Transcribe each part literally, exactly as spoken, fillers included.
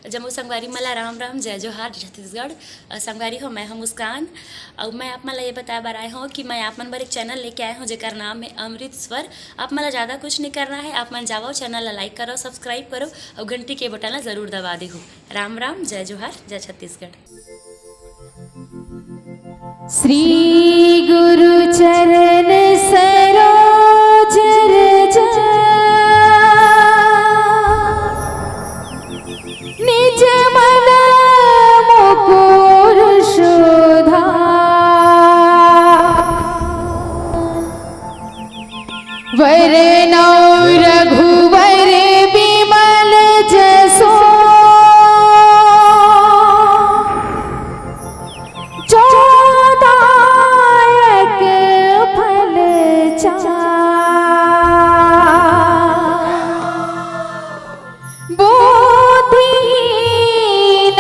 जम्मो संगवारी मन ला राम राम, जय जोहार, जय छत्तीसगढ़। अ, संगवारी हो, मैं हूं मुस्कान। अउ मैं आप मन ला ये बताए बर आए हूं कि मैं आप मन बर एक चैनल लेके आए हूं, जेकर नाम है अमृत स्वर। आप मन ला ज्यादा कुछ नहीं करना है, आप मन जावव, चैनल ला लाइक करव, सब्सक्राइब करव अउ घंटी के बटन ला जरूर दबा देहू। राम राम, जय जोहार, जय छत्तीसगढ़। श्री गुरु चरण सरोज रज, निज मन मुकुर सुधार। वरनौ रघुवर बिमल जसु, जो दायक फल चार। बुद्धिहीन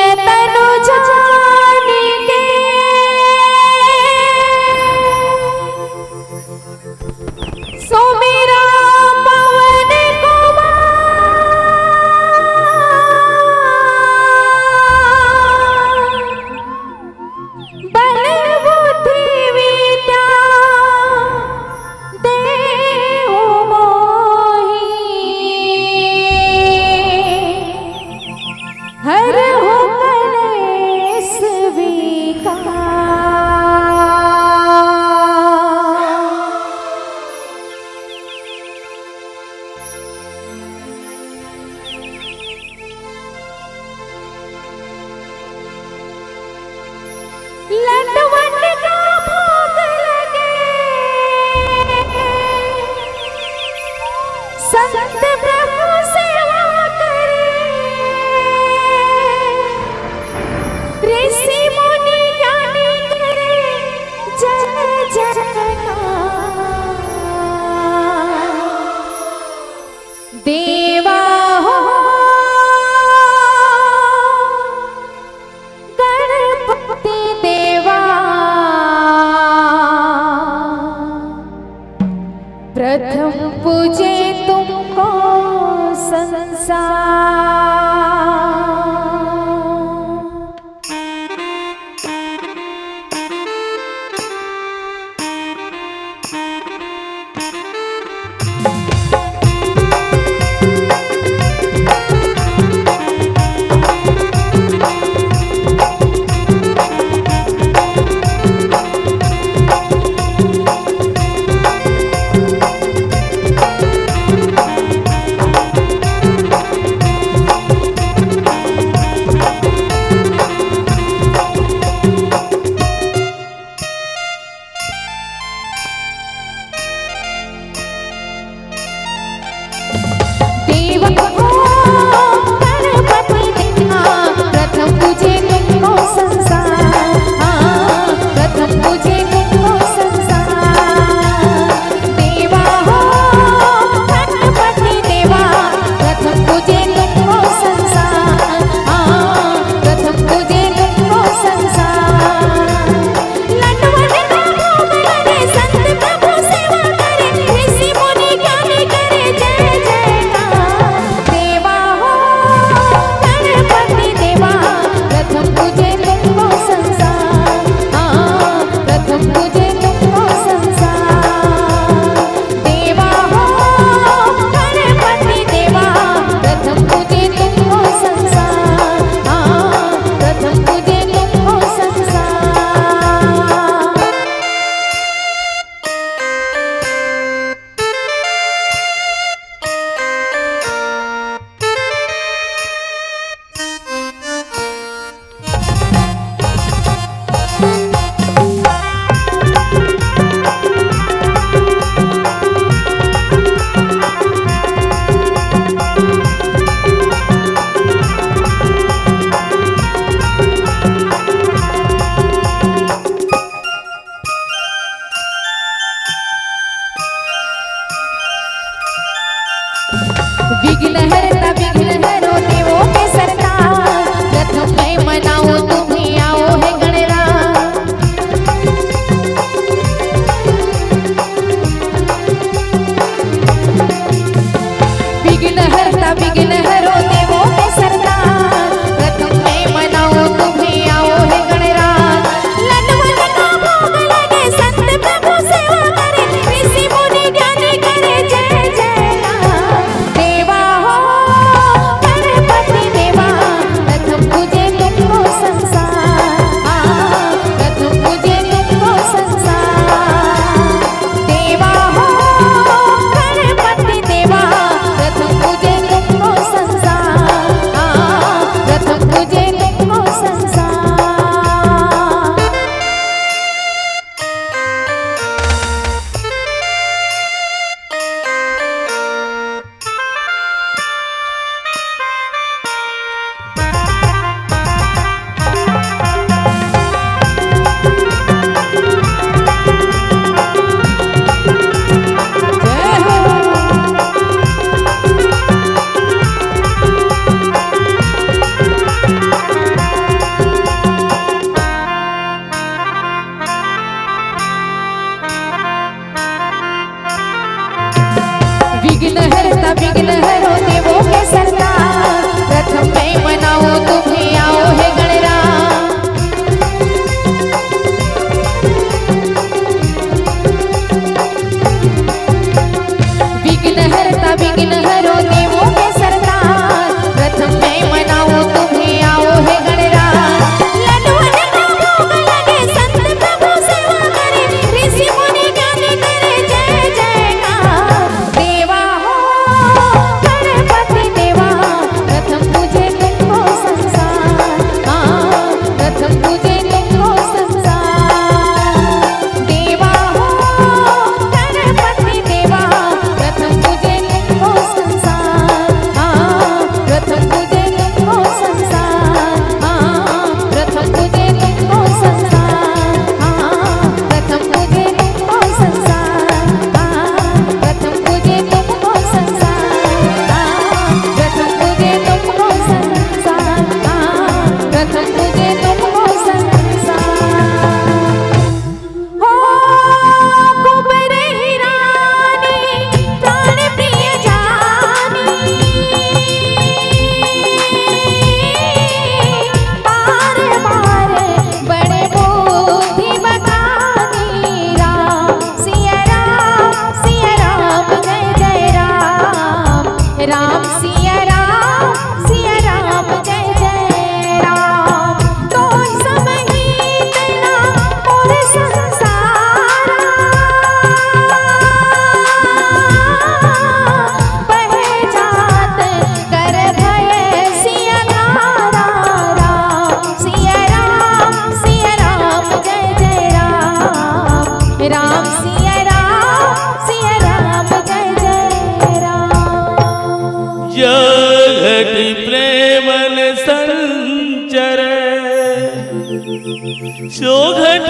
चोघट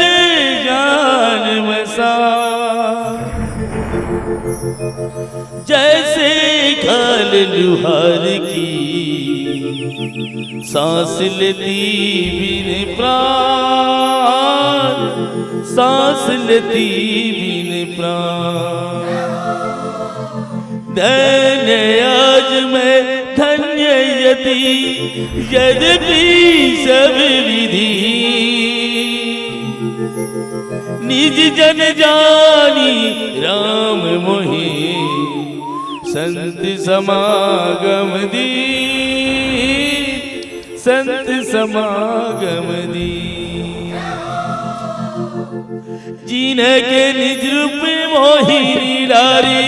जान मसा, जैसे खाल लुहार की, सांस लेती बिन प्राण, सांस लेती बिन प्राण। धन्य आज मैं धन्य यदि, यद्यपि सब विधि। निज जन जानी राम मोहि, संत समागम दी, संत समागम दी। जिनके निज रूप मोहि निरारी,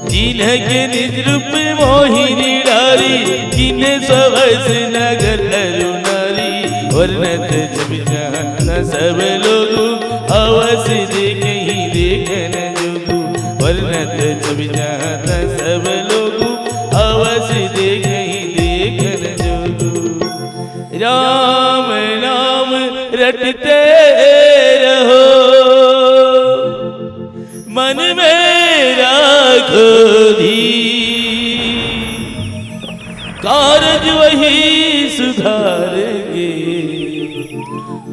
जिनके निज रूप मोहि निरारी, किन्हें सवस नगर अरु नारी। वर्णत जब जहाँ न सब लोगु, अवस देखहि देखन जोगु। वर्णत जब जहाँ न सब लोगु, अवस देखहि देखन जोगु। राम नाम रटते रहो, मन में राखो धीर। कारज वही सुधारेंगे,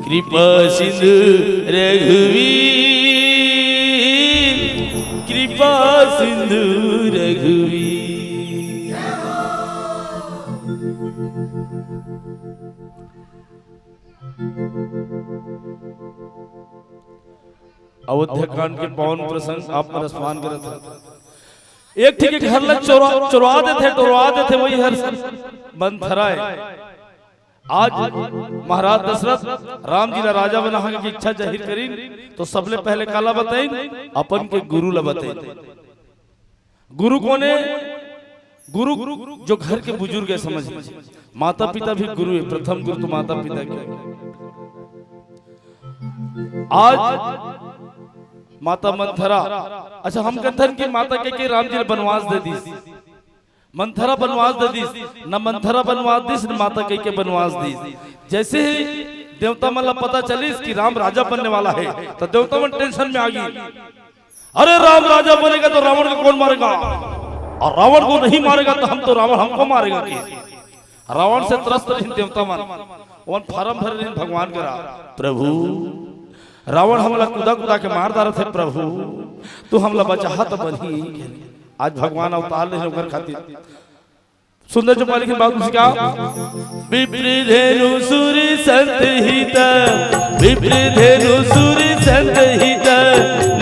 कृपा सिंधु रघुवीर, कृपा सिंधु रघुवीर। अयोध्या कांड के पावन प्रसंग आप मन स्मरण करत हव। एक ठीक एक हर ला चोरा, चोरवा देथे, टोरवा देथे, वही हर मंथरा हे। आज महाराज दशरथ राम जी ला राजा बनाए के इच्छा जाहिर करिन, तो सबले पहले काला बताइन? अपन के गुरु ला बताइन। गुरु कोन हे? गुरु जो घर के बुजुर्ग हे, समझ, माता पिता भी गुरु हे, प्रथम गुरु तो माता पिता के। आज माता मंथरा, अच्छा, हम कहथन कि माता कैकेयी राम जी ला बनवास दे दिस, मंथरा बनवास दे दिस, न मंथरा बनवास दिस, न माता कैकेयी बनवास दिस। जैसे ही देवता मन ला पता चलिस कि राम राजा बनने वाला हे, तो देवता मन tension में आ गे। अरे, राम राजा बनेगा तो रावण को कौन मारेगा? और रावण को नहीं मारेगा तो हम तो, रावण हमको मारेगा के? रावण से त्रस्त रहिन देवता मन, ओमन फारम भरे रहिन भगवान करा, प्रभु, रावण हमला कुदा कुदा के मार डारत हे, प्रभु, तू हमला बचाहा त बनही। आज भगवान अवतार ले ओकर खातिर। सुंदर जो मालिक बात उसका, विप्र धेनु सुर संत हित, विप्र धेनु सुर संत हित,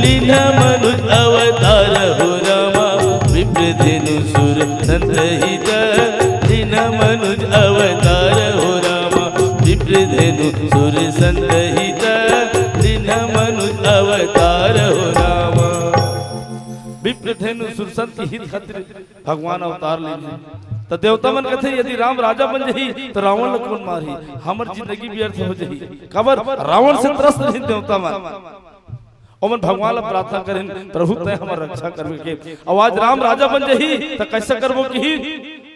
लीन्ह मनुज अवतार हो रामा। विप्र धेनु सुर संत हित, लीन्ह मनुज अवतार हो रामा। विप्र धेनु सुर संत हित, लीन्ह मनुज अवतार हो रामा। विप्र धेनु सुर संत हित खातिर भगवान अवतार लीन्हे। त देवता मन कथे, यदि राम राजा बन जही, त रावण ल कोन मारही? हमर जिंदगी व्यर्थ हो जही। काबर? रावण से त्रस्त रहिन देवता मन। ओमन भगवान ल प्रार्थना करिन, प्रभु, तैं हमर रक्षा करबे के। अउ आज राम राजा बन जही, त कैसे करबो किही?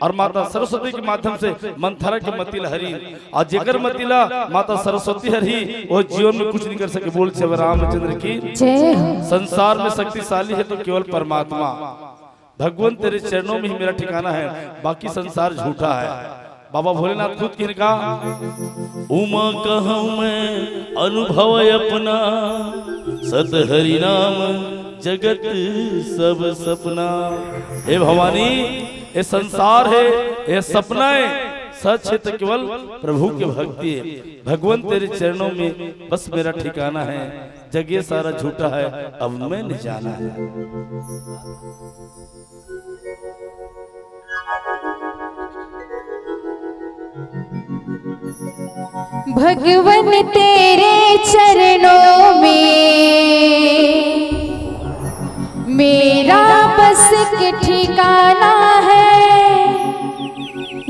अउ माता सरस्वती के माध्यम से मंथरा के मति ल हरी। अउ जेकर मति ला माता सरस्वती हरही, वो जीवन में कुछ नहीं कर सके। बोल श्री रामचंद्र की। जय हो। संसार में शक्तिशाली है तो केवल परमात्मा। भगवान तेरे चरणों में ही मेरा ठिकाना है, बाकी संसार झूठा है। बाबा भोलेनाथ खुद किहिन का, उमा कहूँ मैं अनुभव अपना, सत हरि नाम जगत सब सपना। हे भवानी, ये संसार है, ये सपना है, सच है तो केवल प्रभु के भक्ति है। भगवान तेरे चरणों में बस मेरा ठिकाना है, जग ये सारा झूठा है, अब मैंने जाना है। भगवन तेरे चरणों में मेरा बस एक ठिकाना है,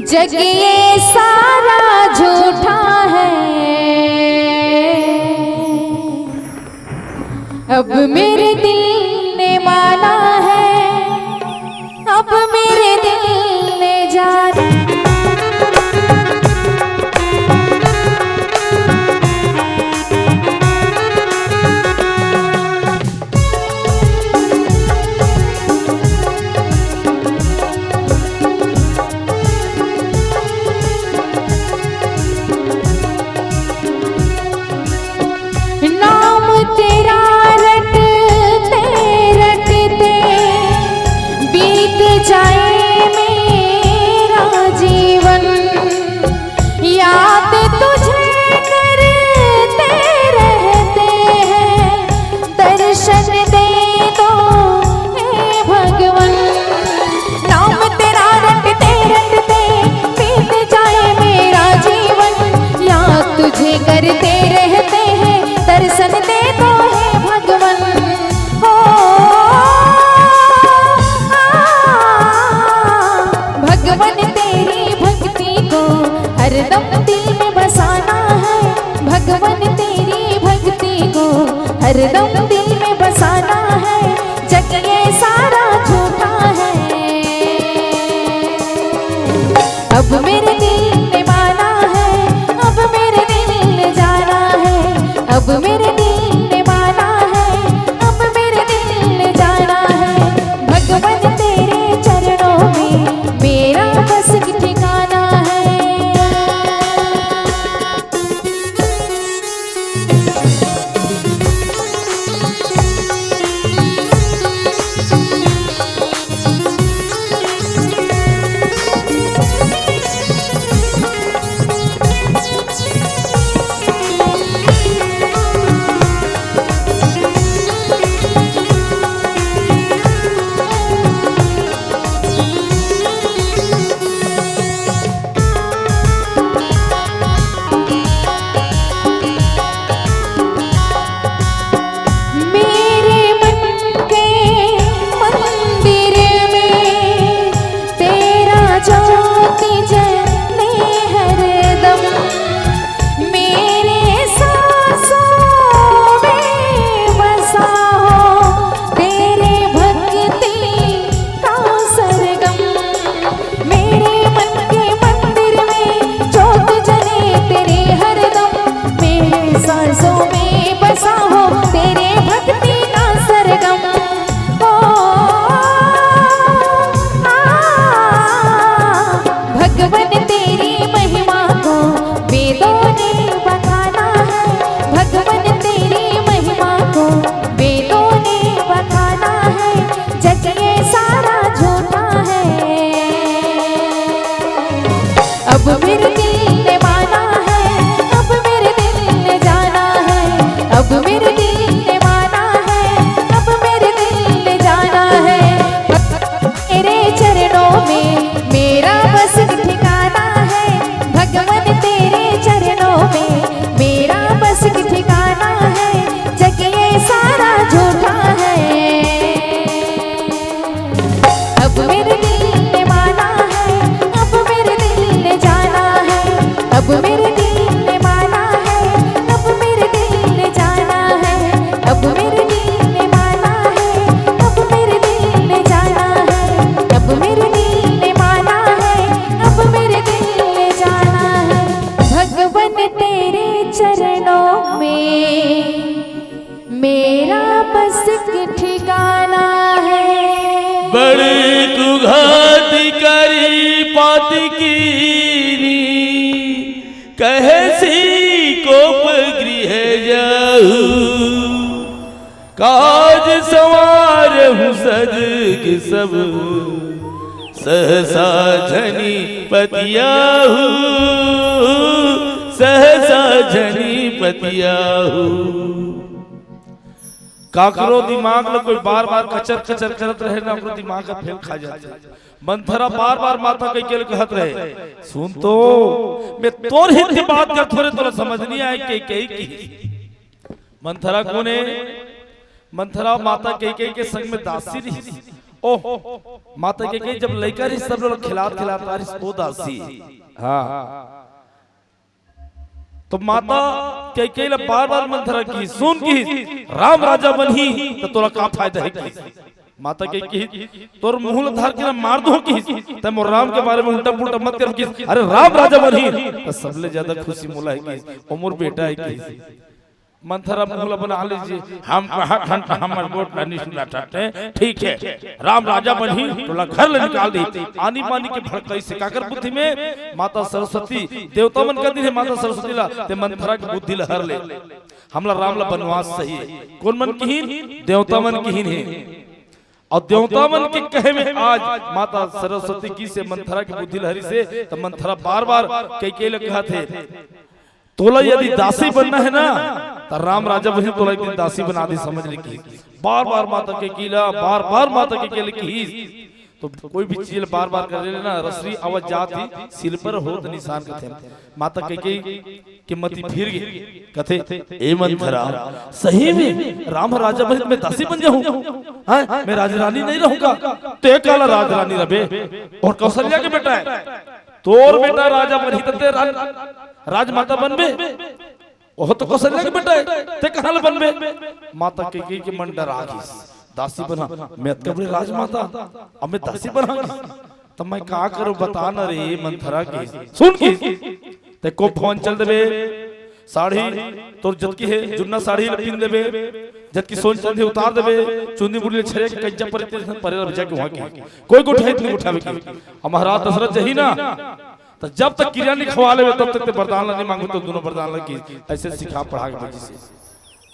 जग ये सारा झूठा है। अब मेरे दिल ने माना है, अब मेरे दिल ने जाना। भगवान तेरी भक्ति को हरदम दिल में बसाना है। भगवान तेरी भक्ति को हरदम दिल में बसाना है। जग ये सारा झूठा है। अब मेरे दिल ने माना है, अब मेरे दिल ने जाना है, अब मेरे दिल ने माना है, अब मेरे दिल ने जाना है। भगवान तेरे चरणों में मेरा बस एक ठिकाना है। मेरे मन के मंदिर में तेरा ज्योति जले हरदम। मेरे सांसों में बसा हो तेरे भक्ति का सरगम। मेरे मन के मंदिर में ज्योत जले तेरे हरदम। मेरे सांसों में बसा हो तेरे भक्ति का सरगम। ओ, आ, भगवन तेरी महिमा को वेदों ने बखाना है। भगवन तेरी महिमा को वेदों ने बखाना है। जग ये सारा झूठा है। अब मेरे दिल ने माना है, अब मेरे दिल ने जाना है। अब मेरे दिल ने माना है, अब मेरे दिल ने जाना है। तेरे चरणों में मेरा बस एक ठिकाना है। भगवन तेरे चरणों में मेरा बस एक ठिकाना है। जग ये सारा झूठा है। अब मेरे दिल ने माना है, अब मेरे दिल ने जाना है। अब मेरे दिल ने माना है, अब मेरे दिल ने जाना है। अब मेरे दिल ने माना है, अब मेरे दिल ने जाना है। अब मेरे दिल ने माना है, अब मेरे दिल ने जाना है। भगवन तेरे चरणों में मेरा बस एक ठिकाना है। बड़ कुघात करी पातकी री, कहसी कोप गृह जाहू। काज संवारहु सजग सब, सहसा झनि पतियाहू, सहसा झनि पतियाहू। काकरो दिमाग ल कोई बार-बार कचर-कचर करत रहे ना, ओकरो दिमाग ह फेल खा जाथे। मंथरा बार-बार माता कैकेयी ल कहत रहे, "सुन तो, मैं तोर हित के बात करत हों रे, तोला समझ नहीं आए कैकेयी की।" मंथरा कोन हे? मंथरा माता कैकेयी के संग में दासी रहिस। ओह, माता कैकेयी जब लइका रहिस, सब लोग खिलात खिलात आ रहिस, ओ दासी। हाँ। तो माता कैकेयी ला बार बार मंथरा किहिस, सुन किहिस, राम राजा बनही त तोला का फायदा हे किहिस। माता कैकेयी किहिस, तोर मुंह ला धर के ना मार दूं किहिस, तै मोर राम के बारे में उल्टा पुल्टा मत कर किहिस। अरे राम राजा बनही त सबले ज्यादा खुशी मोला हे किहिस, ओ मोर बेटा हे किहिस। मंथरा मुंह ला बना लीजिए, हम कहा घंटा हमर गोठ ला निस डांटत हे, ठीक हे, राम राजा बनही, तोला घर ले निकाल दे। आनी बानी के भड़काई से काकर बुद्धि में माता सरस्वती, देवता मन का दिन हे माता सरस्वती ला, ते मंथरा के बुद्धि ला हर ले। हमला राम ला बनवास सही हे। कोन मन किहिन? देवता मन किहिन हे। अउ देवता मन के कहे में आज माता सरस्वती किहिसे मंथरा के बुद्धि ला हरिसे, त मंथरा बार बार कैकेयी ला कहत हे, तोला यदि दासी बनना हे ना, त राम राजा बनही, तोला एक दिन दासी बना दे, समझ ले किहिस। बार बार माता कैकेयी ला, बार बार माता कैकेयी ला किहिस। तो कोई भी चीज बार बार करे ना, रसरी आवाज जात ही सिल पर होत निशान कथे। माता कैकेयी के मति फिर गे, कथे, "ए मंथरा, सही में राम राजा बने त मैं दासी बन जाहूं? हैं? मैं राजरानी नहीं रहूंगा?" "ते काला राजरानी रबे, अउ कौशल्या के बेटा हे, तोर बेटा राजा बनही त ते राज-, राजमाता बनबे, ओह तो कौशल्या के बेटा हे, ते कहां ले बनबे?" माता कैकेयी के मन डरा गिस, "दासी बनहूं मैं, अतका बड़े राजमाता, अब मैं दासी बनहूं, त मैं का करूं, बता न रे मंथरा के।" सुन के, "ते कोप हवन चल देबे, साड़ी तोर जतकी हे जुन्ना साड़ी ल पिन देबे, जतकी सोन चांदी उतार देबे, चुंदी मुड़ी ल छरे के कज्जा परे ते परे रह जाके वहां के, कोई गोठियाई नहीं उठावे के। अब महाराज दशरथ जही ना, त जब तक किरिया नहीं खवा लेबे तब तक ते वरदान ला नहीं मांगबे।" तो दोनों वरदान ला की ऐसे सिखा पढ़ा के भेजिस हे।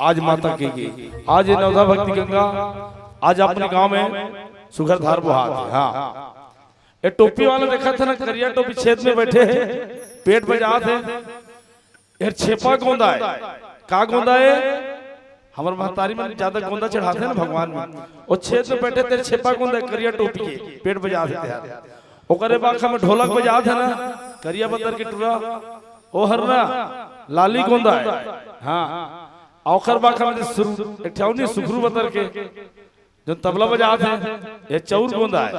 आज माता कैकेयी, आज ये नवधा भक्ति गंगा, आज अपने गांव में सुघर धार बोहात हे। हां, ये टोपी वाला देखत हे ना, करिया टोपी, छेद में बैठे हे, पेट बजात हे, एहर छेपा गोंदा हे। का गोंदा हे? हमर महतारी मन ज्यादा गोंदा चढ़ाथे ना भगवान में, ओ छेद में बैठे तेहर छेपा गोंदा हे, करिया टोपी के, पेट बजात हे तेहर। ओकरे बाखा में ढोलक बजात हे ना, करिया बदर के टुरा, ओहर ना लाली गोंदा हे। हां, अउ ओकर बाखा में सुर-, एक ठे अउ नहीं, सुखरू बदर के, जो तबला बजात हे, ये चौर गोंदा हे।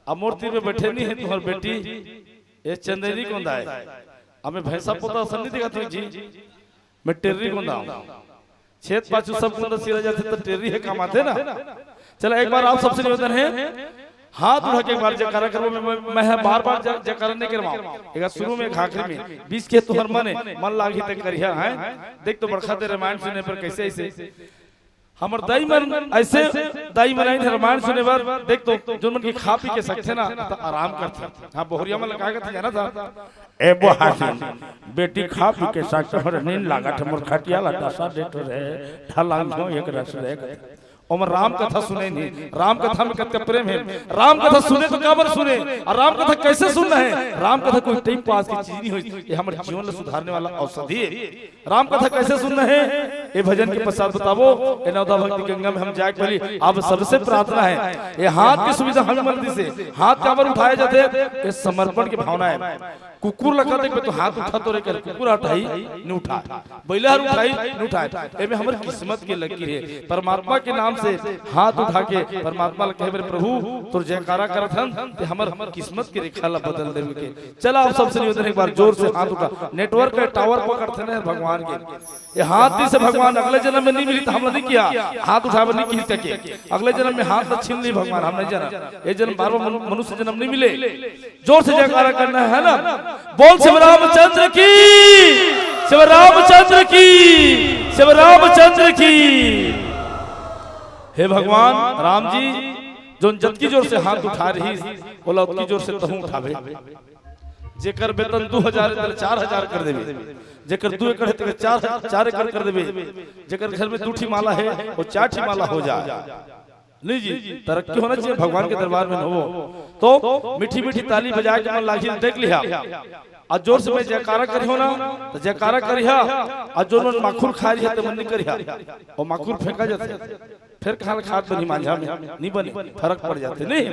अब मोर तीर में बैठे नहीं हे तुंहर बेटी, ये चंदेरी गोंदा हे। अब मैं भैंसा पोता असन नहीं दिखत हूं जी, मैं टेर्री गोंदा हूं। छेद पाछू सब गोंदा सिरा जाथे त टेर्री हे काम आथे ना। चला, एक बार आप सबसे निवेदन हे, हाथ उठा के एक बार जयकारा करबो। मैं, मैं, मैं बार बार जय-, जयकारा नहीं करवाऊं, एक बार शुरू में, एक आखिरी में, बीच के तुंहर मन हे, मन लागही ते करिहा हे। देख तो बड़खा ते रामायण सुने बर कैसे ऐसे हमर दाई मन ऐसे, दाई मन आइन हे रामायण सुने बर, देख तो, जोन मन के खा पी के सकथे ना, त आराम करथे। हां, बहुरिया मन ल का कथे जानत हस? ए बोहासिन, बेटी खा पी के सकथे, हमर नींद लागत हे, मोर खटिया ला डसा देत रे, ढलांग हो एक रस देख। ओमन राम कथा सुने नहीं, राम कथा में कतका प्रेम हे। राम कथा सुने तो काबर सुने, अउ राम कथा कैसे सुनना हे? राम कथा कोई टाइम पास के चीज नहीं होय, ये हमर जीवन ला सुधारने वाला औषधि हे। राम कथा कैसे सुनना हे, ये भजन के पश्चात बताबो। ये नवधा भक्ति गंगा में हम जाए के पहली आप सबसे प्रार्थना हे, ये हाथ के सुविधा हम मन दिसे, हाथ काबर उठाए जाथे, ये समर्पण के भावना हे। कुकुर ला का देखबे तो हाथ उठा तो रे कर, कुकुर उठाही, नहीं उठाय, बइला हर उठाही, नहीं उठाय। एमे हमर किस्मत के लकीर हे। परमात्मा के नाम से हाथ उठा के परमात्मा ला कहे बर, "प्रभु, तोर जयकारा करत हन, ते हमर किस्मत के रेखा ला बदल देवे के।" चला, आप सबसे निवेदन, एक बार जोर से हाथ उठा। नेटवर्क के टावर पकड़थे ना भगवान के। ये हाथ दिसे भगवान, अगले जन्म में नहीं मिली त हमला नहीं किहा, हाथ उठाए बर नहीं किहिस कहिके। अगले जन्म में हाथ ला छीन लिही भगवान, हम नहीं जानन। ये जन्म बार बार मनु-, मनुष्य जन्म नहीं मिले। जोर से जयकारा करना हे ना। बोल शिव रामचंद्र की, शिव रामचंद्र की, शिव रामचंद्र की। हे भगवान राम जी, जोन जतकी जोर से हाथ उठा रहिस, ओला ओतकी जोर से तहूं उठाबे। जेकर वेतन दू हजार हे, तेला चार हजार कर देबे। जेकर दू एकड़ हे, तेकर चार, चार एकड़ कर देबे। जेकर घर में दू ठी माला हे, वो चार ठी माला हो जाय। नहीं जी, तरक्की होना चाहिए भगवान के दरबार में हो। तो मीठी मीठी ताली बजाए के मन लागही, देख लिहा। अउ जोर से मैं जयकारा करिहूं ना, त जयकारा करिहा। अउ जोन मन माखुर खाय रहिहा, ते मन नहीं करिहा। अउ माखुर फेंका जाथे, फेर कहां ले खात बनही, मांझा में नहीं बने, फरक पड़ जाथे नहीं।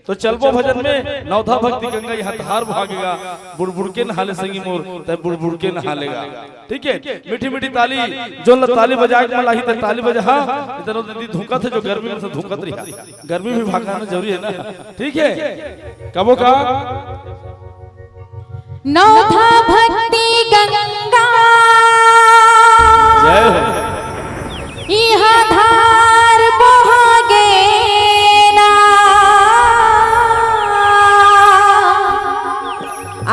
तो चलबो भजन में, नवधा भक्ति गंगा इहां धार बोहा गे गा, बुड़बुड़ के नहा ले संगी मोर, ते बुड़बुड़ के नहा ले गा। ठीक हे, मीठी मीठी ताली, जोन ला ताली बजाए के मन लागही ते ताली बजाहा। इधर उधर दी धुंकत हे, जो गर्मी में से धुंकत रहिहा, गर्मी भी भागना जरूरी हे ना। ठीक हे, कबो का नवधा भक्ति गंगा। जय हो। इहां धार बोहा गे ना,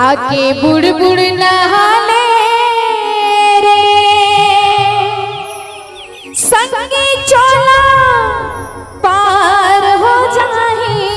आके बुड़बुड़ नहा ले रे, संगी चोला पार हो जाही।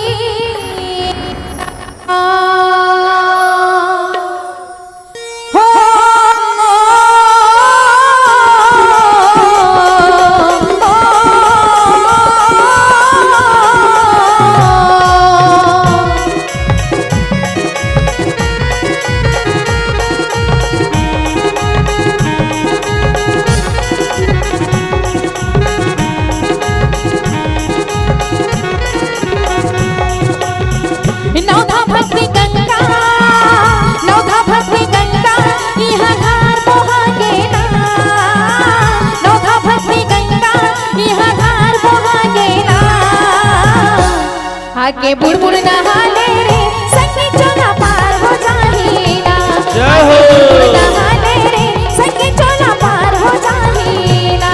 बुड़बुड़ नहाले रे, संगी चोला पार हो जाही ना। जय हो। बुड़बुड़ नहाले रे, संगी चोला पार हो जाही ना।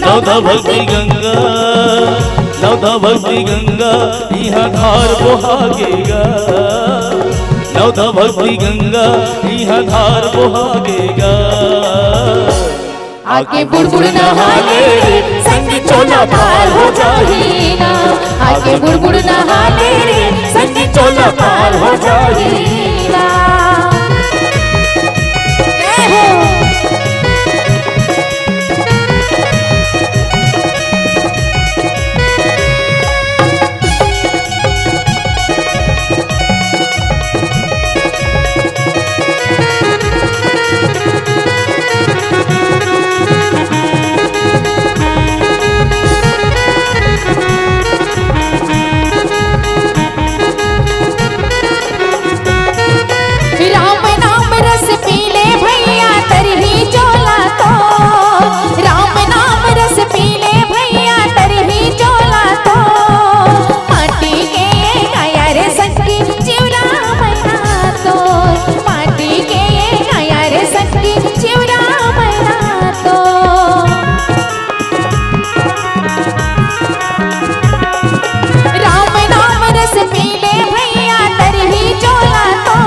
नवधा भक्ति गंगा, नवधा भक्ति गंगा, इहाँ धार बोहागे गा। नवधा भक्ति गंगा, इहाँ धार बोहागे गा। आके बुड़बुड़ नहाले रे, संगी चोला पार हो जाही ना। आके बुड़बुड़ नहाले रे, संगी चोला पार हो जाही ना। जय हो। राम नाम रस पीले भैया, तरही चोला तो। राम नाम रस पीले भैया, तरही चोला तो। माटी के काया रे संगी, जीवरा मैना तो। माटी के काया रे संगी, जीवरा मैना तो। राम नाम रस पीले भैया, तरही चोला तो।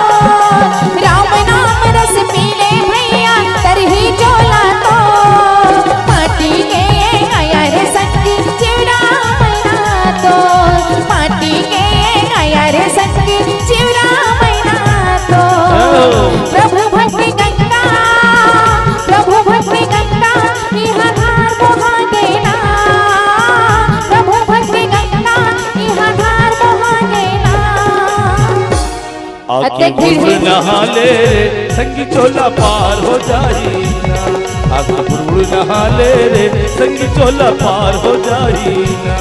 राम नाम रस पीले भैया, तरही चोला तो। माटी के काया रे संगी, जीवरा मैना तो। माटी के काया रे संगी, जीवरा मैना तो। प्रभु भक्ति गंगा, प्रभु भक्ति गंगा, इहाँ धार बोहागे ना। प्रभु भक्ति गंगा, इहाँ धार बोहागे ना। आके बुड़बुड़ नहाले रे, संगी चोला पार हो जाही ना। आके बुड़बुड़ नहाले रे, संगी चोला पार हो जाही ना।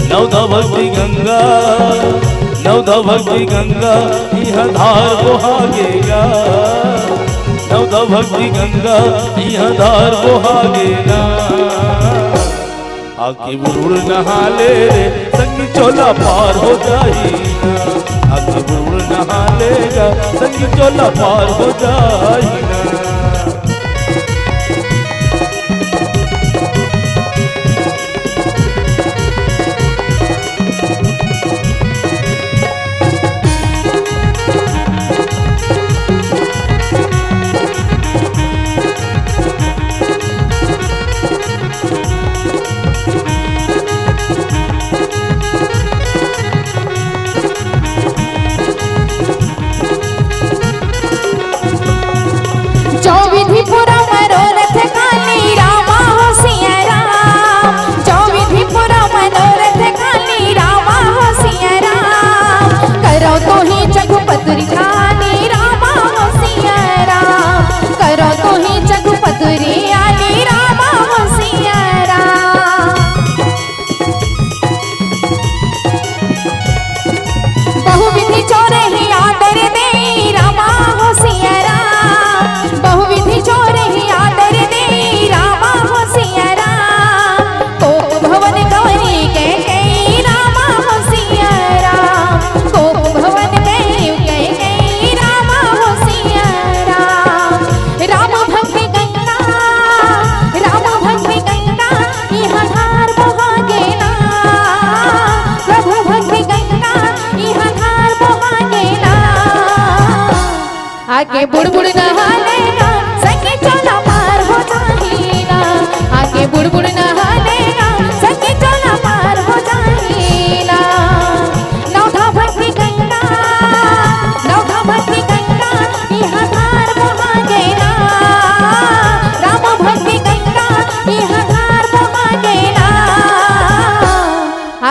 नवधा भक्ति गंगा, नवधा भक्ति गंगा, इहाँ धार बोहागे गा। नवधा भक्ति गंगा, इहाँ धार बोहागे ना। आके बुड़बुड़ नहाले रे, संगी चोला पार हो जाही ना। आके बुड़बुड़ नहाले गा, संगी चोला पार हो जाही ना। जो विधि पुरा मनोरथ खानी रामा हो सिया राम। जो विधि पुरा मनोरथ खानी रामा हो सिया राम। करो तो ही जग पतुरी खानी रामा हो सिया राम। करो तो ही जग पतुरी आनी रामा हो सिया राम। बहुविधि चोरहि आदर देई रामा हो सिया राम। बहुविधि चोरहि आदर देई रामा हो सिया राम। कोप भवन गौरी कैकेयी रामा हो सिया राम। कोप भवन गौरी कैकेयी रामा हो सिया राम। राम भक्ति गंगा, राम भक्ति गंगा, इहाँ धार बोहागे ना। प्रभु भक्ति गंगा, इहाँ धार बोहागे ना। आके बुड़बुड़ नहाले ना, संगी चोला पार हो जाही ना। आके बुड़बुड़ नहाले ना, संगी चोला पार हो जाही ना। नवधा भक्ति गंगा, नवधा भक्ति गंगा, इहाँ धार बोहागे ना। राम भक्ति गंगा, इहाँ धार बोहागे ना।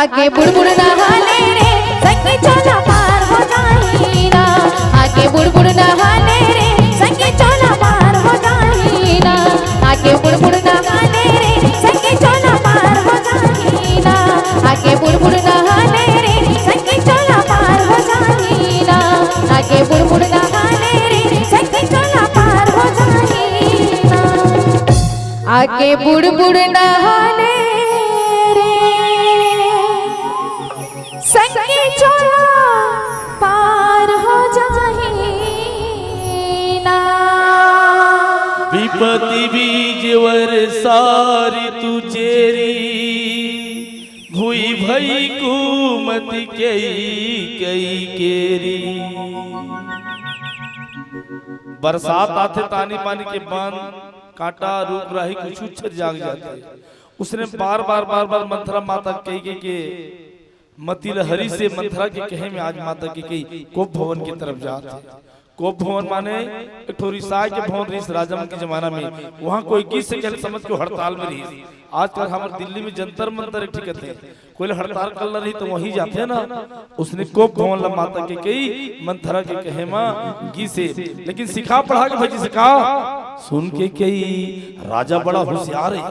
आके बुड़बुड़ नहाले रे, संगी चोला पार हो जाही ना। आके बुड़बुड़ नहाले रे, संगी चोला पार हो जाही ना। आके बुड़बुड़ नहाले रे, संगी चोला पार हो जाही ना। आके बुड़बुड़ नहाले रे, संगी चोला पार हो जाही ना। आके बुड़बुड़ नहाले रे, संगी चोला पार हो जाही ना। आके बुड़बुड़ नहाले रे। पति बीज वर सारी तू चेरी, भुई भई कुमति कई कई केरी। बरसात आथे, तानी पानी के बन, कांटा, रूख राही कुछु छर जाग जाथे। उसने बार बार बार बार मंथरा माता कहि के, के मति ल हरिस हे। मंथरा के कहे में आज माता कइकई कोप भवन के तरफ जात हे। कोप भवन माने एक ठो रिसाय के भवन रिहिस राजा मन के जमाना में। वहां कोई गिस हे कहे ल समझ के हड़ताल में रिहिस। आजकल हमर दिल्ली में जंतर मंतर एक ठिक हे, कोई ल हड़ताल करना रही त वहीं जाथे ना। उसने कोप भवन ला माता कइकई मंथरा के कहे म गिस हे। लेकिन सिखा पढ़ा के भजी से का सुन के कइकई राजा बड़ा होशियार हे।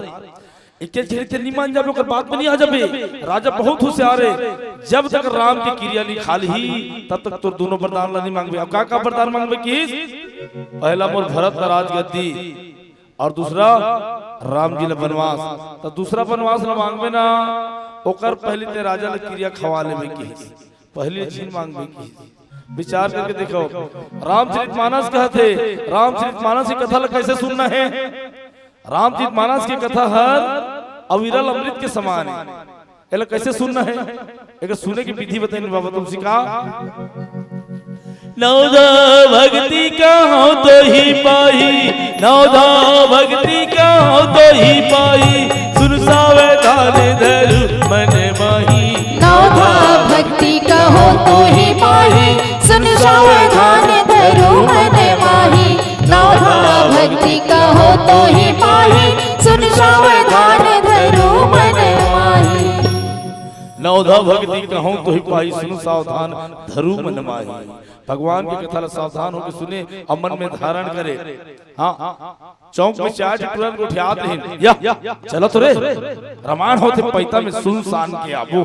एके झिरी ते नी मान जाबे, ओकर बात में नी आ जाबे। राजा बहुत होशियार हे। जब तक राम के किरिया नी खा लिही, तब तक तोर दूनों वरदान ला नी मांगबे। अब का का वरदान मांगबे किहिस? पहला मोर भरत ला राजगद्दी, अउ दूसरा राम जी ला बनवास। त दूसरा बनवास ला मांगबे ना, ओकर पहली ते राजा ला किरिया खवा लेबे किहिस। पहली झिन मांगबे किहिस। विचार करके देखव, रामचरित मानस कहत हे, रामचरित मानस के कथा ला कइसे सुनना हे? रामचरित मानस के कथा हर अविरल अमृत के समान हे। एला कइसे सुनना हे? एकर सुने के विधि बताइन बाबा तुलसी का। नवधा भक्ति कहूँ तो ही पाही, नवधा भक्ति कहूँ तो ही पाही, सुन सावधान धरु मन माही। नवधा भक्ति कहूँ तो ही पाही, सुन सावधान धरु मन माही। नवधा भक्ति कहूँ तो ही पाही, सुन सावधान धरु मन माही। नवधा भक्ति कहूँ तो ही पाही, सुन सावधान धरु मन माही। भगवान के कथा ला सावधान होके सुने अउ मन में धारण करे। हाँ, चौक में चार ठो टुरा गोठियात रहिन। या, चला तो रे, रामायण होथे पइता में सुन सान के आबो।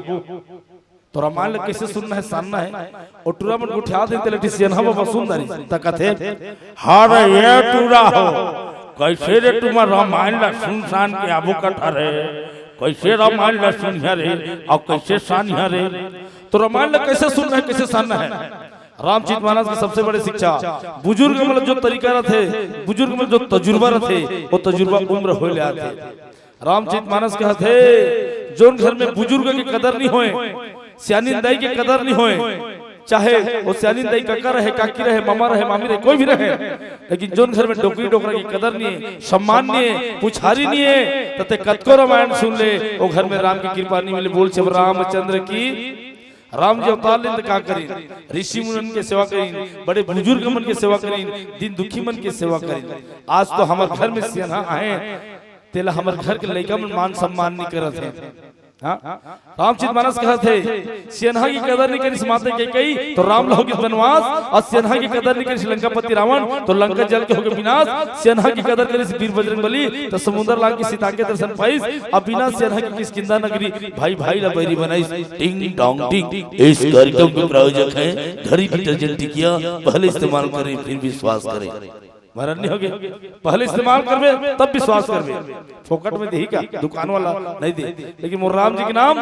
त रामायण ला कइसे सुनना हे, सानना हे? अउ टुरा मन गोठियात रहिन, तेला टिसियन ह बाबा सुन दारी। त कथे, "हाँ रे, ये टुरा हो, कइसे रे तुमन रामायण ला सुन सान के आबो कथा रे? कइसे रामायण ला सुनिया रे, अउ कइसे सानिया रे?" त रामायण ला कइसे सुनना हे, कइसे सानना हे? रामचरित मानस के सबसे बड़े शिक्षा, बुजुर्ग मन ला जो तरीका रथे, बुजुर्ग मन ला जो तजुर्बा रथे, वो तजुर्बा उम्र होय ले आथे। रामचरित मानस कहत हे, जोन घर में बुजुर्ग के कदर नी होय, सियानिन दाई के कदर नी होय, चाहे वो सियानिन दाई कका रहे, काकी रहे, मामा रहे, मामी रहे, कोई भी रहे, लेकिन जोन घर में डोकरी डोकरा के कदर नी हे, सम्मान नी हे, पुछारी नी हे, त ते कतको रामायण सुन ले, वो घर में राम के कृपा नी मिले। बोल छे रामचंद्र की। राम जी अवतार लेन त का करिन? ऋषि मुनिन के सेवा करिन, बड़े बुजुर्ग मन के सेवा करिन, दीन दुखी मन के सेवा करिन। आज तो हमर घर में सियनहा आहे, तेला हमर घर के लइका मन मान सम्मान नी करत हे। हाँ? रामचरित मानस कहत हे, सियनहा की कदर नी करिस माता कइकई, त राम ल होगिस बनवास, अउ सियनहा की कदर नी करिस लंकापति रावण, त लंका जल के होगे विनास। सियनहा की कदर करिस वीर बजरंग बली, त समुंदर लांघ के सीता के दर्शन पाइस। अब बिना सियनहा के किष्किंधा नगरी भाई भाई ला बैरी बनाइस। टिंग टोंग टिंग। इस कार्यक्रम के प्रायोजक हैं घड़ी डिटर्जेंट टिकिया। पहले इस्तेमाल करें, फिर विश्वास करें। मरन नहीं होगे, पहले इस्तेमाल करबे तब विश्वास करबे। फोकट में देही का दुकान वाला नहीं दे, लेकिन मोर राम जी के नाम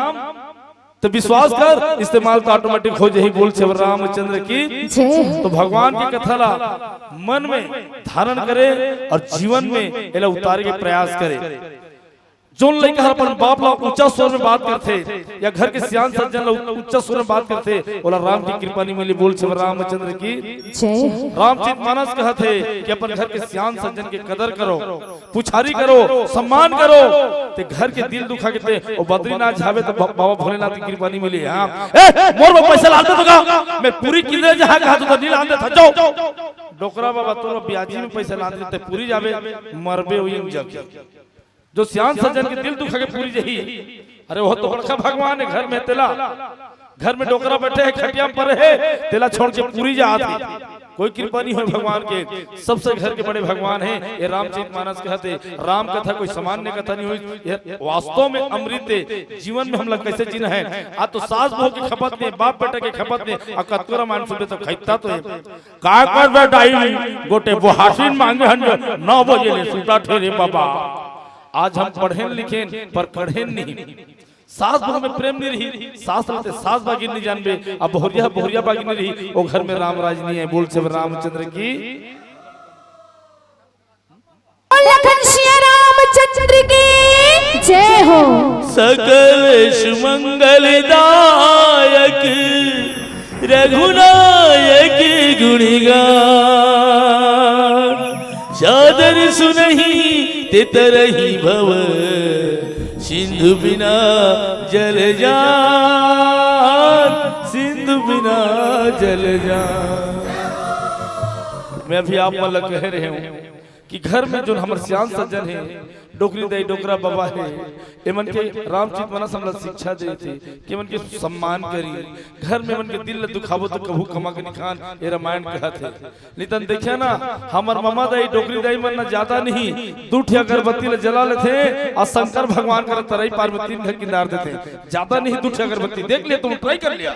तो विश्वास कर, इस्तेमाल तो ऑटोमेटिक हो जाही। बोल छे रामचंद्र की। जय। तो भगवान की कथा ला मन में धारण करे अउ जीवन में एला उतारे के प्रयास करे। जोन लइका हर अपन बाप ला ऊंचा स्वर में बात करथे या घर के सियान सज्जन ला ऊंचा स्वर में बात करथे, ओला राम की कृपा नहीं मिली। बोल छे रामचंद्र की। जय। रामचरित मानस कहत हे कि अपन घर के सियान सज्जन के कदर करो, पुछारी करो, सम्मान करो। ते घर के दिल दुखा के ते ओ बद्रीनाथ जाबे त ब-, बाबा भोलेनाथ की कृपा नहीं मिली। हाँ, ए, मोर बर पैसा लान दे तो का? मैं पूरी किंदे जहाँ कहा तो नहीं लान देता, जाओ। डोकरा बाबा तोर ब्याजी में पैसा लान देते, पूरी जाबे, मरबे वही जग। जो सियान सज्जन के दिल दुखा के पूरी जही, अरे वो तो बड़का भगवान हे घर में, तेला घर में डोकरा बैठे हे, खटिया में परे हे, तेला छोड़ के पूरी जात हे। कोई कृपा नहीं होय भगवान के, सबसे घर के बड़े भगवान हे। ये रामचरित मानस कहत हे, राम कथा कोई सामान्य कथा नहीं होय, ये वास्तव में अमृत हे। जीवन में हमला कैसे जीना हे। आज तो सास बहू के खपत नहीं, बाप बेटा के खपत नहीं, अउ कतको रामायण सुनबे तो खैता तो हे। का करबे दाई, गोटे बोहासिन मांगे हन जो नौ बजे ले सुता थे रे बाबा। आज हम पढ़ेन लिखेन पर कढ़ेन नहीं। सास बहू में प्रेम नहीं रही, सास रहते सास बागिन नहीं जानबे, अब बहुरिया बहुरिया बागिन नहीं रही, वो घर में राम राज नहीं हे। बोल छे रामचंद्र की। लखन सिया रामचंद्र की जय हो। सकल सुमंगल दायक रघुनायक गुणगान, सादर सुनहि ते तरहि भव सिंधु बिना जल जान, सिंधु बिना जल जान। मैं अभी आप मन ल कह रहे हूँ कि घर में जोन हमर सियान सज्जन हे, डोकरी दाई डोकरा बाबा हे, एमन के रामचरित मानस हमला शिक्षा देथे कि एमन के सम्मान करी। घर में एमन के दिल ल दुखाबो त कभू कमा के निखान, ए रामायण कहत हे। नितन देखिया ना, हमर ममा दाई डोकरी दाई मन ना जादा नहीं, दू ठे अगरबत्ती ल जला लेथे अउ शंकर भगवान कर तरई पार में तीन घा किंदार देथे। जादा नहीं, दू ठे अगरबत्ती देख लिया, तुम try कर लिया।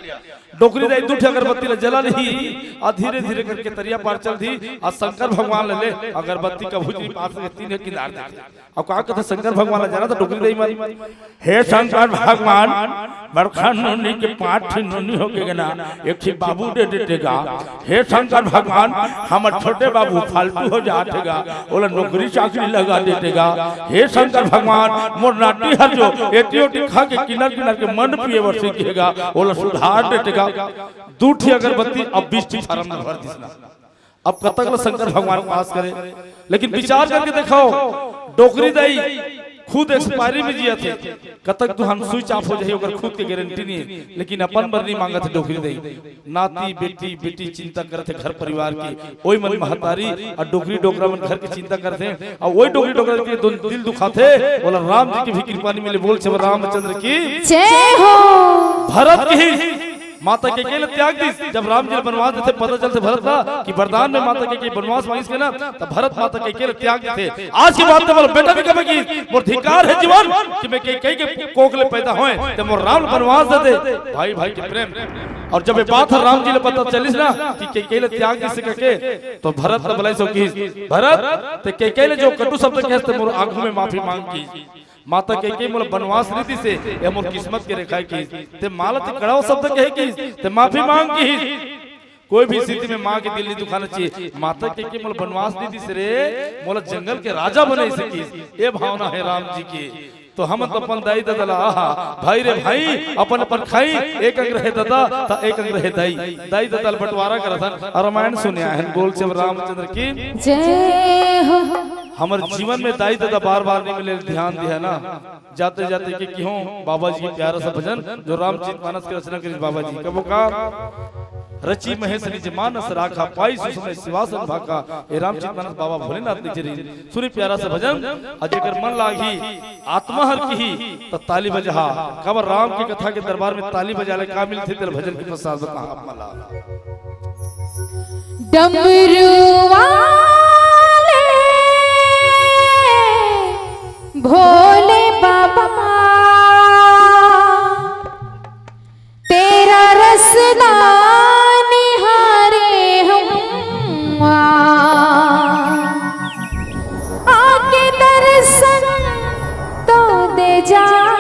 डोकरी दाई दू ठे अगरबत्ती ल जला लिही, अउ धीरे-धीरे करके तरिया पार चल दिही, अउ शंकर भगवान ल ले अगरबत्ती कभू नहीं पार सके, तीन घा किंदार देथे। अउ का कथे शंकर भगवान ल जाना त डोकरी दाई मन, "हे शंकर भगवान, बड़खा नोनी के पाँच ठे नोनी होके गे ना, एक ठे बाबू दे देते गा। हे शंकर भगवान, हमर छोटे बाबू फालतू हो जात हे गा, ओला नौकरी चाकरी लगा देते गा। हे शंकर भगवान, मोर नाती हर जो एती ओती खा के किनर किनर के मंद पिए बर सीख गे गा, ओला सुधार देते गा।" दू ठी अगरबत्ती अउ बीस ठी फारम में भर दिस ना। अब कतक ल शंकर भगवान पास करे, लेकिन विचार करके देखव, डोकरी दाई खुद एक्सपायरी में जियत हे, कतक दुहान स्विच ऑफ हो जाही, ओकर खुद के गारंटी नहीं हे, लेकिन अपन बर नहीं मांगत हे डोकरी दाई। नाती, बेटी, बेटी चिंता करत हे घर परिवार की, ओई मन महतारी अउ डोकरी डोकरा मन घर की चिंता करत हे, अउ ओई डोकरी डोकरा के दो दिल दुखात हे, ओला राम जी की भी कृपा नहीं मिले। बोल छे रामचंद्र की जय हो। भरत की माता कैकेयी ल त्याग दिस। जब राम जी ल बनवास देथे, पता चलथे भरत ला कि वरदान में माता कैकेयी बनवास मांगिस के ना, त भरत माता कैकेयी ल त्याग देथे। आज के बाद ते मोला बेटा नहीं कबे किस, मोर धिक्कार हे जीवन कि मैं कैकेयी के कोख ले पैदा होय, ते मोर राम ल बनवास दे दे। भाई भाई के प्रेम। अउ जब ये बात ह राम जी ल पता चलिस ना कि कैकेयी ल त्याग दिस कहिके, त भरत ल बलाइस अउ किस, "भरत, ते कैकेयी ल जो कटु शब्द कहेस, ते मोर आगू में माफी मांग किस।" माता कैकेयी मोला बनवास नहीं दिसे, ये मोर किस्मत के रेखा हे किस। ते माँ ला ते कड़वा शब्द कहे किस, ते माफी मांग किस। कोई भी स्थिति में माँ के दिल नहीं दुखाना चाहिए। माता कैकेयी मोला बनवास नहीं दिसे रे, मोला जंगल के राजा बनाइस किस। ये भावना हे राम जी के। त हमन त अपन दाई ददा ला, आहा, भाई रे भाई, अपन अपन खाई, एक अंग रहे ददा, त एक अंग रहे दाई। दाई ददा ल बंटवारा करत हन, अउ रामायण सुने आए हन। बोल छे रामचंद्र की जय हो। हमर जीवन में दाई ददा बार बार नहीं मिले, ध्यान दिया ना। जाते जाते के किहों बाबा जी के प्यारा सा भजन, जो रामचरित मानस के रचना करिस बाबा जी। कबो का, "रचि महेश निज मानस राखा, पाई सुसमय सिवासन भाखा।" ए रामचरित मानस बाबा भोलेनाथ लिखे रहिन। सुनी प्यारा सा भजन, अउ जेकर मन लागही, आत्मा हर किही, त ताली बजहा। काबर राम के कथा के दरबार में ताली बजा ले का मिलथे, तेला भजन के पश्चात बताहा आप मन ला। डमरू वाले भोले बाबा, तेरा रसना निहारे हम, आके दर्शन तो दे जा।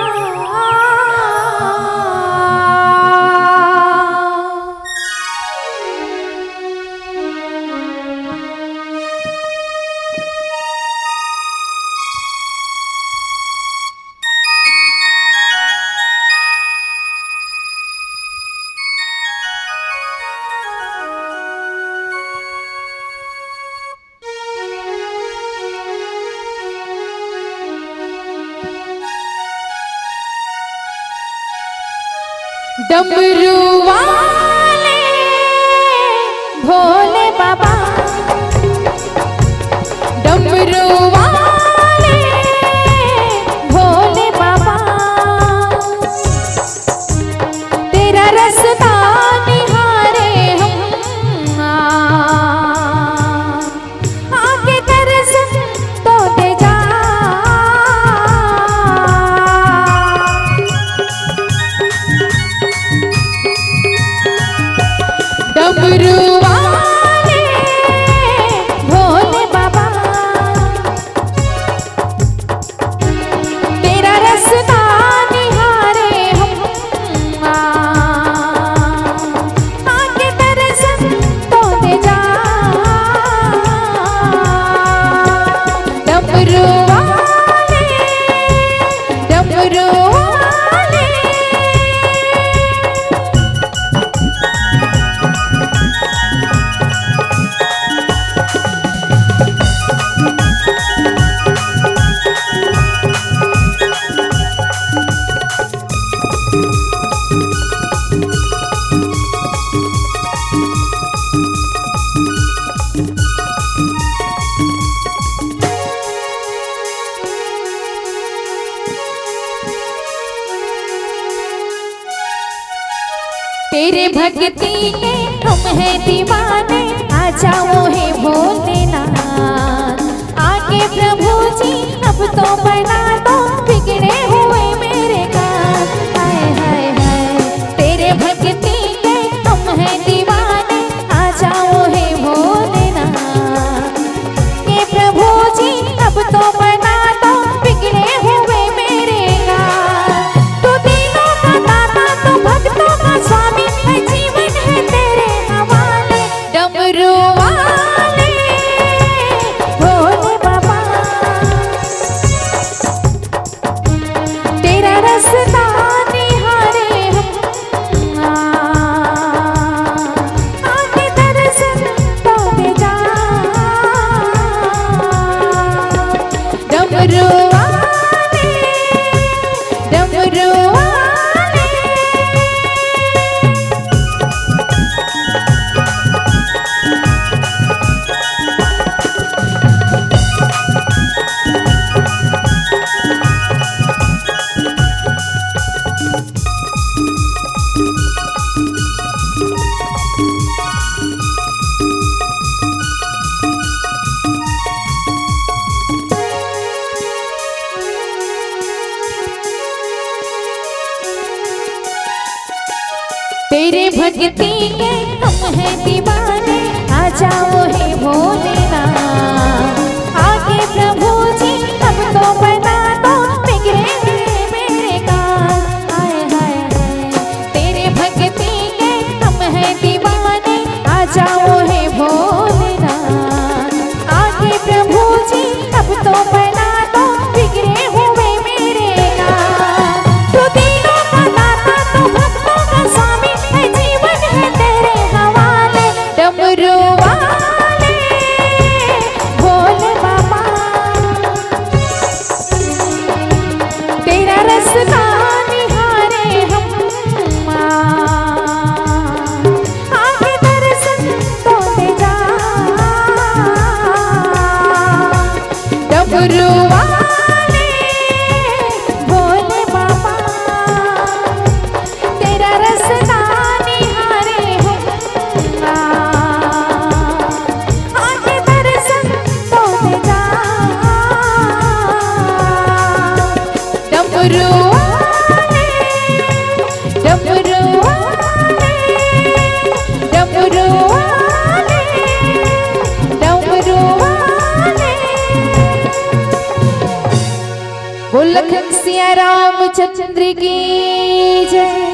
डमरू वाले भोले बाबा, डमरू वाले भोले बाबा, तेरा रस्ता निहारे हम, आके दर्शन तो दे जा। भक्ति के हम हैं दीवाने, आ जाओ हे भोलेनाथ। आके प्रभु जी अब तो बना दो बिगड़े हुए मेरे काम। हाय हाय हाय, तेरे भक्ति के हम हैं दीवाने, आ जाओ हे भोलेनाथ। हे प्रभु जी, अब तो बना दो बिगड़े हुए मेरे काम। तू दीनों का दाता, तू भक्तों का स्वामी, है जीवन है तेरे हवाले। डमरू वाले भोले बाबा, तेरा रास्ता निहारे हम। आके दर्शन तो दे जा। डमरू वाले, डमरू वाले। तेरे भक्ति के हम हैं दीवाने, आ जाओ हे भोलेनाथ। आके प्रभु जी अब तो बना दो बिगड़े हुए मेरे काम। हाय हाय हाय, तेरे भक्ति के हम हैं दीवाने, आ जाओ हे भोलेनाथ। आके प्रभु जी अब तो बना दो बिगड़े हुए मेरे काम। तू दीनों का दाता, तू भक्तों का स्वामी, है जीवन है तेरे हवाले। डमरू वाले भोले बाबा, तेरा रास्ता निहारे हम। आके दर्शन तो दे जा। डमरू वाले भोले बाबा, तेरा रास्ता निहारे हम। आके दर्शन तो दे जा। डमरू वाले, डमरू वाले, डमरू वाले, डमरू वाले। बोल लखन सिया रामचंद्र की जय।